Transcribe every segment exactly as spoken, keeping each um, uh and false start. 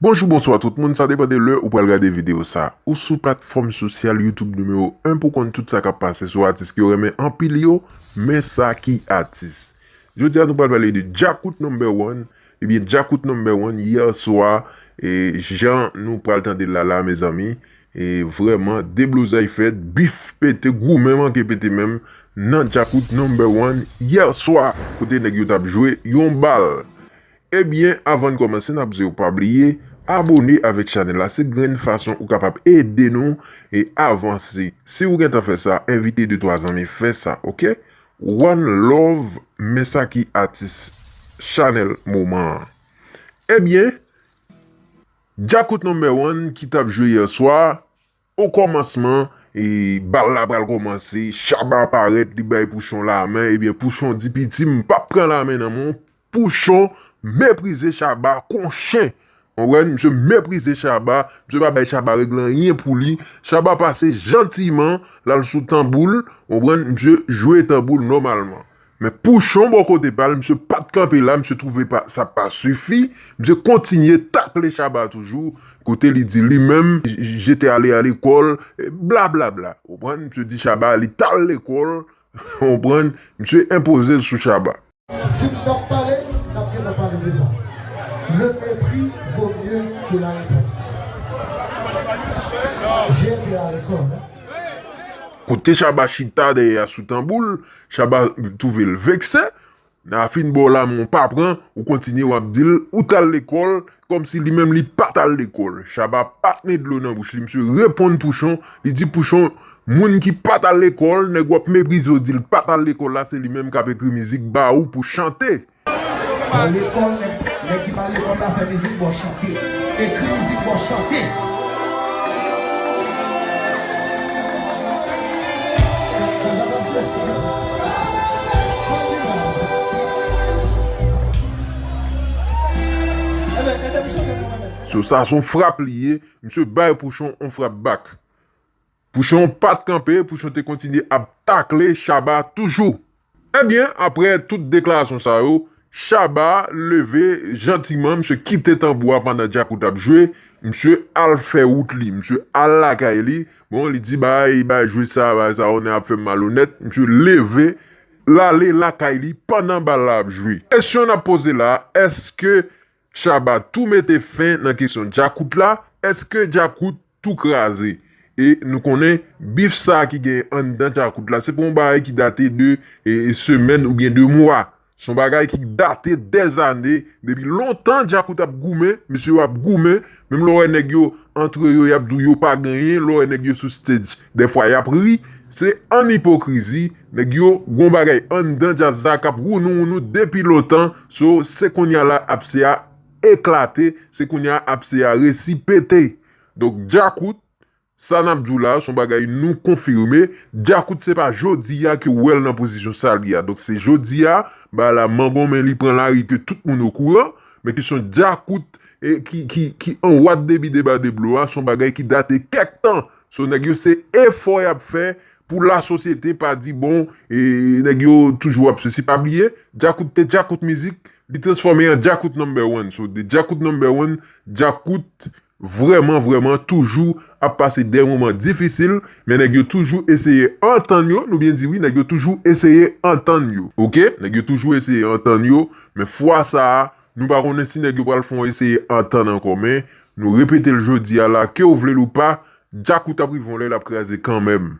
Bonjou, bonswa tout moun, sa depann de lè ou pral gade videyo sa. Ou sou platfòm sosyal YouTube nimewo en pou konn tout sa k ap pase sou atis ke w renmen anpil yo, men sa ki atis. Jodi a nou pral pale de Djakout number one. Ebyen, Djakout number one, yè swa, e jan nou pral tande l la la, mezanmi, e vrèman, deblozay fèt, bif pete, goumen manke pete menm, nan Djakout number one, yè swa, kote nèg yo t ap jwe yon bal. Ebyen, avan n kòmanse, n ap di w pa bliye abòne avèk chanèl la. Se grenn fason ou kapab ede nou e avanse. Si w gentan fè sa, envite de twa zanmi fè sa, oke? One love, men sa ki atis chanèl moman an. Ebyen, Djakout number one ki t ap jwe yè swa, o kòmansman, e, bal la pral kòmanse, Shabba parèt, li bay Pouchon lamen, ebyen Pouchon di, "Piti, m p ap pran lamen nan men w." Pouchon meprize Shabba kon chen. Konprann? Misye meprize Shabba, misye pa bay Shabba regle anyen pou li. Shabba pase jantiman, l al sou tanbou l, konprann? Misye jwe tanbou l nòmalman. Men Pouchon bò kote pa l, misye pa t kanpe la, misye twouve pa, sa pa sifi, misye kontinye takle Shabba toujou, kote li di li menm, "J'étais allé à l'école", blablabla. Konprann? Misye di Shabba li t al lekòl, konprann? Misye enpoze l sou Shabba. Si m t ap pale, n ap gentan pale deja. Le mépris vaut mieux que la réponse. J'ai été à l'école, hein. Kote Shabba chita dèyè a sou tanbou l, Shabba twouve l vekse. Nan fin bò la, men w pa pran, ou kontinye w ap di l, ou t al lekòl, kòmsi li menm li pa t al lekòl. Shabba pa t met dlo nan bouch li, misye reponn Pouchon, li di Pouchon, moun ki pa t al lekòl, nèg w ap meprize w di l pa t al lekòl la, se li menm k ap ekri mizik ba ou pou chante. Al lekòl, nèg, nèg ki pa al lekòl la fè mizik, bon, chante. Ekri mizik, bon, chante. So, sa se yon frap li ye. Misye bay Pouchon yon frap bak. Pouchon pa t kanpe, Pouchon te kontinye ap takle Shabba toujou. Ebyen, aprè tout deklarasyon sa yo, Shabba leve jantiman, misye kite tanbou a pandan Djakout ap jwe, misye al fè wout li, misye al lakay li. Bon, li di, "Bay, bay jwe sa, bay sa, ou ap fè m malonèt." Misye leve, l ale lakay li pandan bal la ap jwe. Kesyon n ap poze la, èske Shabba tou mete fen nan kesyon Djakout la? Èske Djakout tou kraze? E nou konnen bif sa ki gen anndan Djakout la, se pa yon bagay ki date de, e, e, semèn oubyen de mwa. Se yon bagay ki date dèzane, depi lontan Djakout ap goumen, misye yo ap goumen, menm lè w wè nèg yo antre yo, y ap di w yo pa genyen, lè w wè nèg yo sou stage, dèfwa y ap ri, se an ipokrizi, nèg yo gon bagay anndan djaz la k ap wounou wounou depi lontan, so se kounye a la apse a eklate, se kounye a apse a resi pete. Donk, Djakout, sa n ap di w la, se yon bagay nou konfime. Djakout, se pa jodi a ke w wè l nan pozisyon sa l ye a. Donk, se jodi a, bagay la mangonmen, li pran lari ke tout moun okouran. Men kesyon Djakout, e, ki, ki, ki an wat debi deba de blo a, se yon bagay ki date kèk tan. So, nèg yo, se efò y ap fè pou lasosyete pa di, bon, e, nèg yo toujou ap sesi. Pa bliye, Djakout te Djakout mizik, li transfòme an Djakout number one. So, de Djakout number one, Djakout vrèman, vrèman toujou ap pase de moman difisil, men nèg yo toujou eseye antann yo, nou byen di wi, nèg yo toujou eseye antann yo, oke? Nèg yo toujou eseye antann yo, men fwa sa a, nou pa konnen si nèg yo pral fè yon eseye antann ankò, men nou repete l jodi a la, ke w vle l ou pa, Djakout ap rive yon lè l ap kraze kanmenm.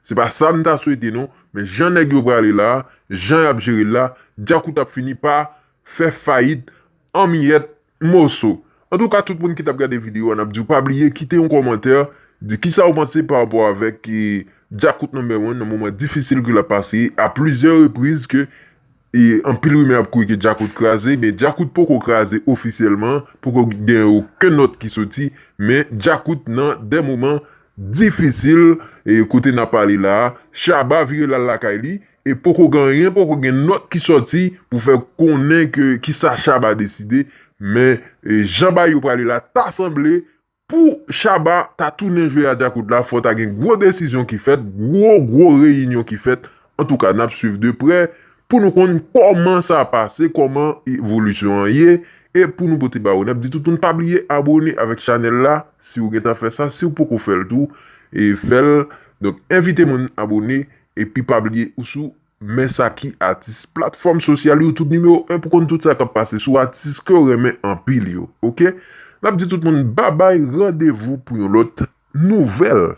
Se pa sa m ta swete non, men jan nèg yo prale la, jan y ap jere l la, Djakout ap fini pa fè fayit an miyèt moso. Antouka, tout moun ki t ap gade videyo a, n ap di w pa bliye kite yon kòmantè, di kisa w panse pa rapò avèk, e, Djakout number one nan moman difisil ke l ap pase a plizyè repriz ke, e, anpil rimè ap kouri ke Djakout kraze, men Djakout poko kraze ofisyèlman, poko gen okenn nòt ki soti, men Djakout nan de moman difisil, e, kote n ap pale la a, Shabba vire l al lakay li, e poko gen anyen, poko gen nòt ki sòti pou fè konnen ke kisa Shabba deside, men, e, jan bagay yo prale la, ta sanble pou Shabba ta tounen jwe a Djakout la, fò ta gen gwo desizyon ki fèt, gwo, gwo reyinyon ki fèt. Antouka, n ap swiv de prè pou nou konn kòman sa pase, kòman evolisyon an ye, E pou nou pote ba ou, n ap di tout moun pa bliye abone avèk chanèl la, si ou gentan fè sa, si ou poko fè l tou, e fè l. Donk, envite moun abone, epi pa bliye ou sou Men Sa Ki Atis, platfòm sosyal yo, tout nimewo en pou konn tout sa k ap pase sou atis ke w renmen anpil yo, oke? N ap di tout moun babay, randevou pou yon lòt nouvèl.